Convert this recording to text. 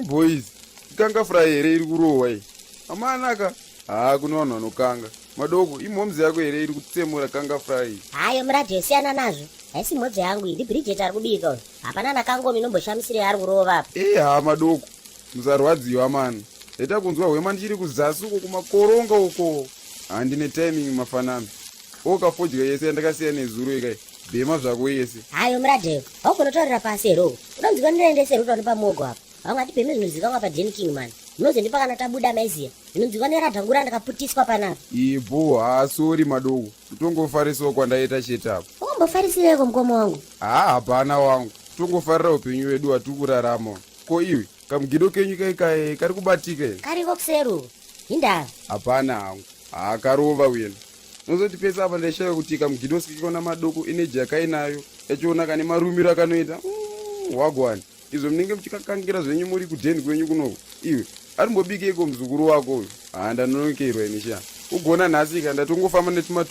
Boys, ikanga fry here iri kurohwa iyi? Amanaka, haa kune vanhu vanokanga. Madoko, imhomzi yako here iri kutsemura kanga fry iyi? Hayo muradio siyana nazvo. Haisi mhodzi yangu iyi, ndiBridget ari kubika uyu. Hapana nakangomi inomboshamisira yaari kurova apa. Eh, haa madoko, musarwadziwa mani. Ndaita kunzwa hwema ndichiri kuzasi uko kumakoronga uko. Handine timing mafanami. Okafodya yese yandakasiya nezuro ikai. Bhema zvako yese. Hayo muradheo, haugonotaurira pasi here uko? Unonzwa ndinoendese ruto nepamogo apa. Vamwe hatibheme zvinozikanwa paDen King man. Munozondipa kana tabuda maiziya. Zvinonzwikwa neradhangura ndakaputiswa panapa. Ibo haa sorry madoko. Kutongofarisawo kwandaita chete apa. Ukambofarisireiko mukoma wangu? Haa hapana wangu. Kutongofarira upenyu wedu hwatiri kurarama. Ko iwe, kamugido kenyu kai kai kari kubatika here? Kariko kuseri uko. Hindava. Hapana hangu. Haa karova wena. Unozoti pese apa ndaishaya kuti kamugidoski kona madoko energy yakainayo yachiona kane marumiro akanoita. Wagwani. Izvo munenge muchikakangira zvenyu muri kudheni kwenyu kunoko. Iwe, arimbobikeiko muzukuru wako uyu? Haa ndanonokerwa ini sha. Ugona nhasi ka ndatongofamba netumatu.